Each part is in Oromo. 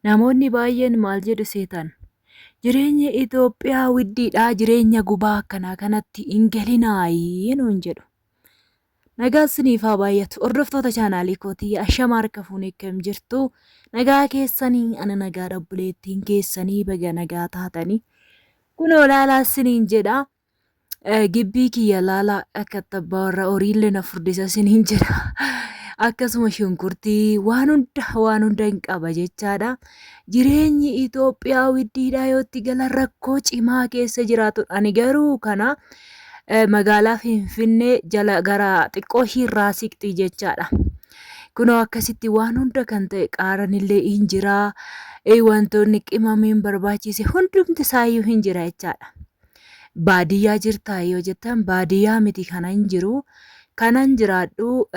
Namoonni baay'een maal jedhu seetan? Jireenya Itoophiyaa widdiidhaa jireenya gubaa akkanaa kanatti hin galinaayii nuun jedhu. Nagaa isiniif haa baay'atu. Hordoftoota chaanaalii kootii ashama harka fuunee akkam jirtu? Nagaa keessanii ana nagaa obboleettiin keessanii baga nagaa taatanii. Kunoo laalaa isiniin jedha. Gibbii kiyya laalaa akka itti abbaa warraa horiillee na furdisa isiniin jedha. Akkasuma shunkurtii waan hunda waan hunda hin qaba jechaadha. Jireenyi Itoophiyaa widdiidhaa yoo itti galan rakkoo cimaa keessa jiraatu. Ani garuu kana magaalaa Finfinnee jala gara xiqqoo ishiirraa siqxi jechaadha. Kunoo akkasitti waan hunda kan ta'e qaaranillee hin jira. Wantoonni qimamiin barbaachise hundumti isaayyuu hin jira jechaadha. Baadiyyaa jirtaa yoo jettan baadiyyaa miti kanan jiru. Kanan jiraadhu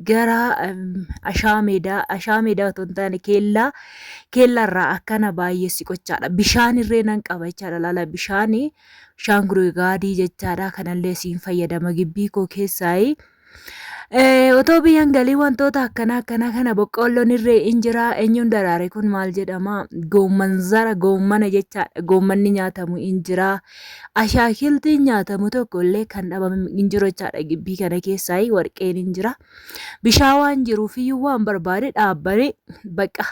gara ashaa meedaa ashaa meedaa otoo hin taane keellaa keellaarraa akkana baay'ee siqochaadha. Bishaan irree nan qaba jechaadha. Laala bishaani bishaan gurgaadii jechaadha. Kanallee siin fayyadama gibbii koo keessaayi. Otoo biyyan galii wantoota akkanaa akkanaa kana boqqoolloon irree in jira. Eenyuun daraare kun maal jedhama? Goomman zara goommana jechaadha. Goommanni nyaatamu in jira. Ashaakiltiin nyaatamu tokko illee kan dhabame hin jiru jechaadha. Gibbii kana keessaa warqeen in jira. Bishaan waan jiruuf iyyuu waan barbaade dhaabbanii baqa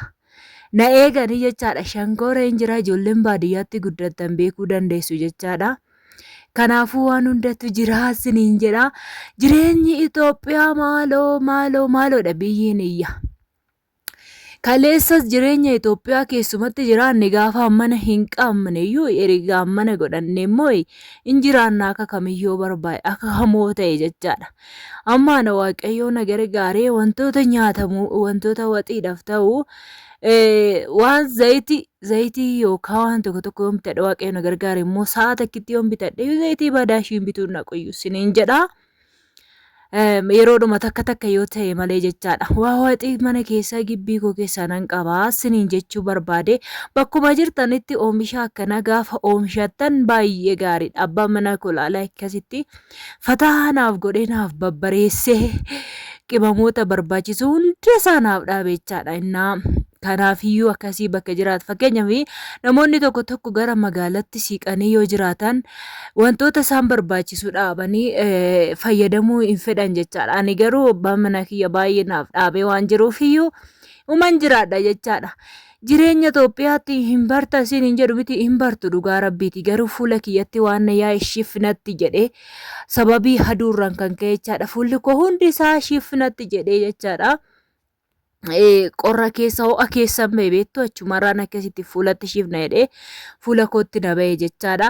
na eeganii jechaadha. Shankoora in jira. Ijoolleen baadiyyaatti guddattan beekuu dandeessu jechaadha. Kanaafuu waan hundatu jira isiniin jedha. Jireenyi Itoophiyaa maaloo maaloo maaloodha biyyiin iyya. Kaleessas jireenya Itoophiyaa keessumatti jiraanne gaafa mana hin qabne iyyuu erga mana godhanne immoo hin jiraanna akka kamiyyuu barbaade akka hamoo ta'e jechaadha. Amma ana Waaqayyoo na gargaaree wantoota nyaatamu wantoota waxiidhaaf ta'u waan zayitii zayitii yookaan waan tokko tokko yoon bitadhe Waaqayyo na gargaare immoo sa'a takkitti yoon bitadhe zayitii badaa ishiin bituun dhaqu iyyuu isiniin jedha. Yeroodhuma takka takka yoo ta'e malee jechaadha. Waa waxii mana keessaa gibbii koo keessaa nan qaba isiniin jechuu barbaade. Bakkuma jirtanitti oomisha akkanaa gaafa oomishattan baay'ee gaariidha. Abbaan manaa koo ilaalaa akkasitti fataa naaf godhee naaf babbareessee qimamoota barbaachisu hunda isaa naaf dhaabe jechaadha. Innaa kanaafiyyuu akkasii bakka jiraatu fakkeenyaaf namoonni tokko tokko gara magaalatti siiqanii yoo jiraatan wantoota isaan barbaachisu dhaabanii fayyadamuu hin fedhan jechaadha. Ani garuu abbaan manaa kiyya baay'ee naaf dhaabee waan jiruufiyyuu uman jiraadha jechaadha. Jireenya Itoophiyaatti hin barta isin hin jedhu miti hin bartu dhugaa rabbiiti garuu fuula kiyyatti waan na yaa'e shifnatti jedhee sababii haduurraan kan ka'e jechaadha. Fuulli koo hundi isaa shifnatti jedhee jechaadha. Qorra keessa ho'a keessa hin ba'e beektu achumarraan akkasitti fuulatti shifna jedhee fuula kootti na ba'e jechaadha.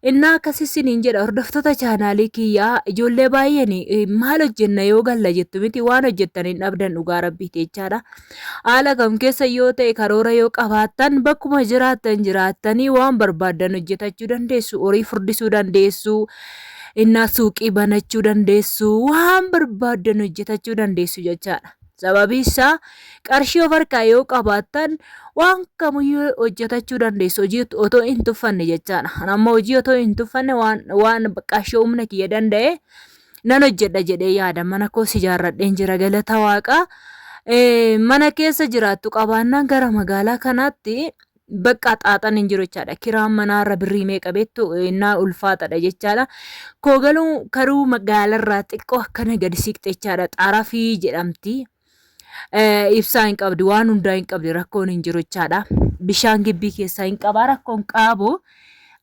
Innaa akkas isiniin jedha hordoftoota chaanaalii kiyyaa ijoollee baay'een maal hojjenna yoo galla jettu miti waan hojjettan hin dhabdan dhugaa rabbiiti jechaadha. Haala kam keessa yoo ta'e karoora yoo qabaattan bakkuma jiraattan jiraattanii waan barbaaddan hojjetachuu dandeessu horii furdisuu dandeessu innaa suuqii banachuu dandeessu waan barbaaddan hojjetachuu dandeessu jechaadha. Sababii isaa qarshii of harkaa yoo qabaattan waan kamiyyuu hojjetachuu dandeessu hojii otoo hin tuffanne jechaadha. Ani amma hojii otoo hin tuffanne waan waan qarshii humna kiyya danda'e nan hojjedha jedhee yaada. Mana koos ijaarradheen jira galata waaqaa. Mana keessa jiraattu qabaannaan gara magaalaa kanaatti bakka xaaxan hin jiru jechaadha. Kiraan manaarra birrii meeqa beektu innaa ulfaatadha jechaadha. Koo galuu karuu magaalarraa xiqqoo akkana gadi siqxe jechaadha. Xarafii jedhamti. Ibsaa hin qabdi waan hundaa hin qabdi rakkoon hin jiru jechaadha. Bishaan gibbii keessaa hin qabaa rakkoon qaabu.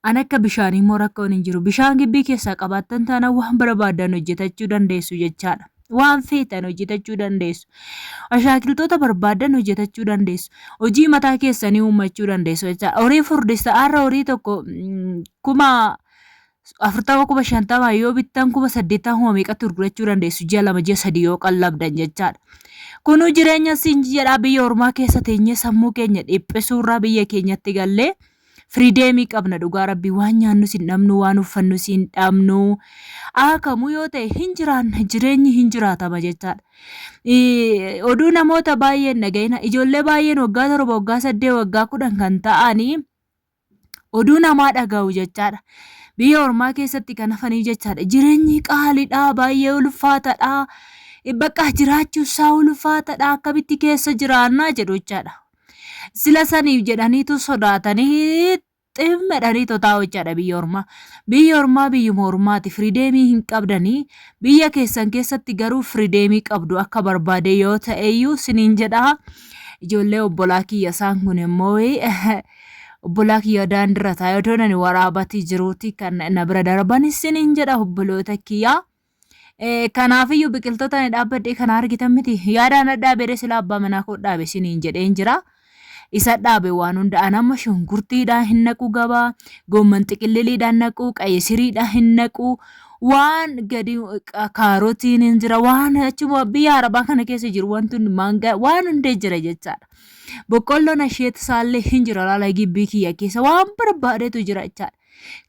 An akka bishaanii immoo rakkoon hin jiru. Bishaan gibbii keessaa qabaattan taanaan waan barbaadan hojjetachuu dandeessu jechaadha. Waan feetan hojjetachuu dandeessu. Ashaakiltoota barbaadan hojjetachuu dandeessu. Hojii mataa keessanii uummachuu dandeessu jechaadha. Horii furdista har'a horii tokko 40,000 50,000 yoo bittan 80,000 kuma meeqatti gurgurachuu dandeessu ji'a 2 ji'a 3 yoo qallabdan jechaadha. Kunuu jireenya siin jedhaa biyya ormaa keessa teenyee sammuu keenya dhiphisuurraa biyya keenyatti gallee Firiideemii qabna dhugaa rabbii waan nyaannus hin dhabnu waan uffannus hin dhabnu akamuu yoo ta'e hin jiraanna jireenyi hin jiraatama jechaadha. Oduu namoota baay'een dhaga'ina ijoollee baay'een waggaa 7 waggaa 8 waggaa 10 kan ta'anii oduu namaa dhaga'u jechaadha. Biyya ormaa keessatti kan hafaniif jechaadha. Jireenyi qaaliidha baay'ee ulfaatadha. Bakka jiraachuun isaa ulfaatadha akkamitti keessa jiraannaa jedhu jechaadha. Sila saniif jedhaniitu sodaatanii xim jedhanii totaa jechaadha biyya ormaa. Biyya ormaa biyyuma ormaati firiideemii hin qabdanii biyya keessan keessatti garuu firiideemii qabdu akka barbaade yoo ta'eyyuu siniin jedha. Ijoollee obbolaa kiyya isaan kun immoo obbolaa kiyya daandirra taa'ee otoo nani waraabatii jiruuti kan na bira darban siniin jedha obboloota kiyya. Kanaafiyyuu biqiltoota ani dhaabbadhe kana argitan miti. Yaadaan dhadhaabee sila abbaa manaa koo dhaabe siniin jedheen jira. Isa dhaabe waan hunda an amma shunkurtiidhaan hin naqu gabaa, goomman xiqilliliidhaan naqu, qayyisiriidhaan hin naqu, waan gadi kaarotiin hin jira, waan achuma biyya arabaa kana keessa jiru wanti hundi maangaa waan hundee jira jechaadha. Boqqolloon asheet isaallee hin jira laala gibbii kiyya keessa waan barbaadetu jira jechaadha.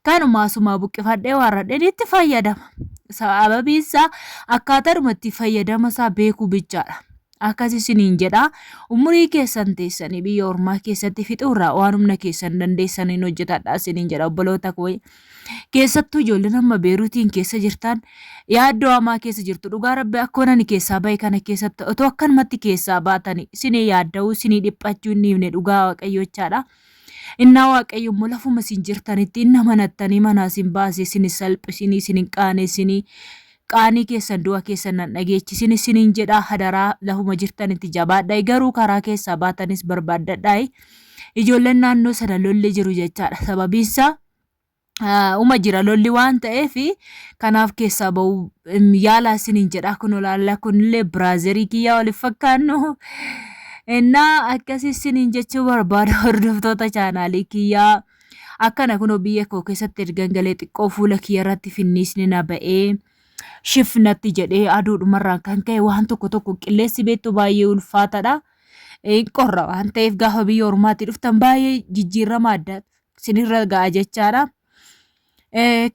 Kanuma asumaa buqqifadhee waarradheen itti fayyadama. Sababiin isaa akkaataadhuma itti fayyadama isaa beekuu bichaadha. Akkas isiniin jedha. Umurii keessan teessanii biyya ormaa keessatti fixuurraa waan humna keessan dandeessaniin hojjetadha isiniin jedha obboloota koo. Keessattuu ijoolleen amma Beeruutiin keessa jirtan yaaddoo hamaa keessa jirtu. Dhugaa rabbi akkoo nani keessaa bahe kana keessatti otoo akkanumatti keessaa baatanii isinii yaadda'uu isinii dhiphachuu hin dhiifne dhugaa waaqayyoo jechaadha. Innaa Waaqayyo immoo lafuma isin jirtanitti inni amanattanii manaa isin baase isin hin salphisinii isin hin qaanessinii qaanii keessan du'a keessan nan dhageechisin isiniin jedhaa hadaraa lafuma jirtanitti jabaadhaa garuu karaa keessaa baatanis barbaaddadhaa ijoolleen naannoo sana lolli jiru jechaadha sababiinsaa uma jira lolli waan ta'eef kanaaf keessaa ba'uu yaalaa isiniin jedha kun olaallaa kunillee biraazerii kiyyaa waliif fakkaannu innaa akkasii isiniin jechuu barbaada hordoftoota chaanaalii kiyyaa akkana kunoo biyya koo keessatti ergan galee xiqqoo fuula kiyya irratti finniisni na ba'ee shif natti jedhee aduudhumarraan kan ka'e waan tokko tokko qilleensi beektu baay'ee ulfaataadha. Qorra waan ta'eef gaafa biyya ormaatti dhuftan baay'ee jijjiirama adda sinirra ga'a jechaadha.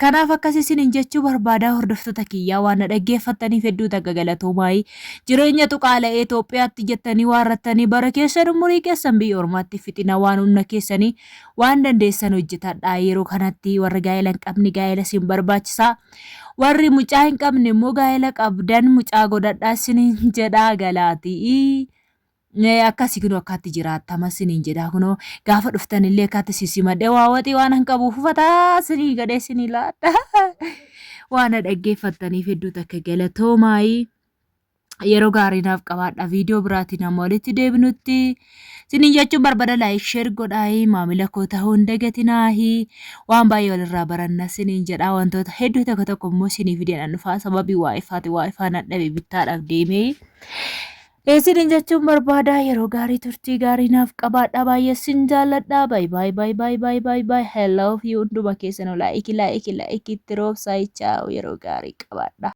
Kanaaf akkas isiniin jechuu barbaadaa hordoftoota kiyyaa waan na dhaggeeffattaniif hedduu takka galatoomaayii. Jireenya tuqaala'ee Itoophiyaatti jettanii waarrattanii bara keessan umurii keessan biyya ormaatti fixina waan humna keessanii waan dandeessan hojjetadhaa yeroo kanatti warri gaa'ela hin qabne gaa'ela isin barbaachisaa. Warri mucaa hin qabne immoo gaa'ela qabdan mucaa godhadhaa isiniin jedhaa galaatii. Akkasi kunoo akkaatti jiraattama siniin jedhaa kunoo gaafa dhuftan illee akkaatti si simadhee waa waxii waan hin qabuuf ufataa sinii gadhee sinii laadha. Waan na dhaggeeffattaniif hedduu takka galatoomaayii. Yeroo gaarii naaf qabaadha. Viidiyoo biraatiin amma walitti deebinutti siniin jechuun barbada laayik sheer godhaayi maamila koo ta'uu hin dagatinaahi waan baay'ee walirraa baranna siniin jedhaa wantoota hedduu tokko tokko immoo sinii fideen an dhufaa sababii waa ifaati waa ifaa nan dhabe bittaadhaaf deemee. Isinin jechuun barbaada yeroo gaarii turtii gaarii naaf qabaadha baay'ee sin jaalladha bay bay bay bay bay bay bay I love you hunduma keessanuu laayikii laayikii laayikii itti roobsaa chaawu yeroo gaarii qabaadha.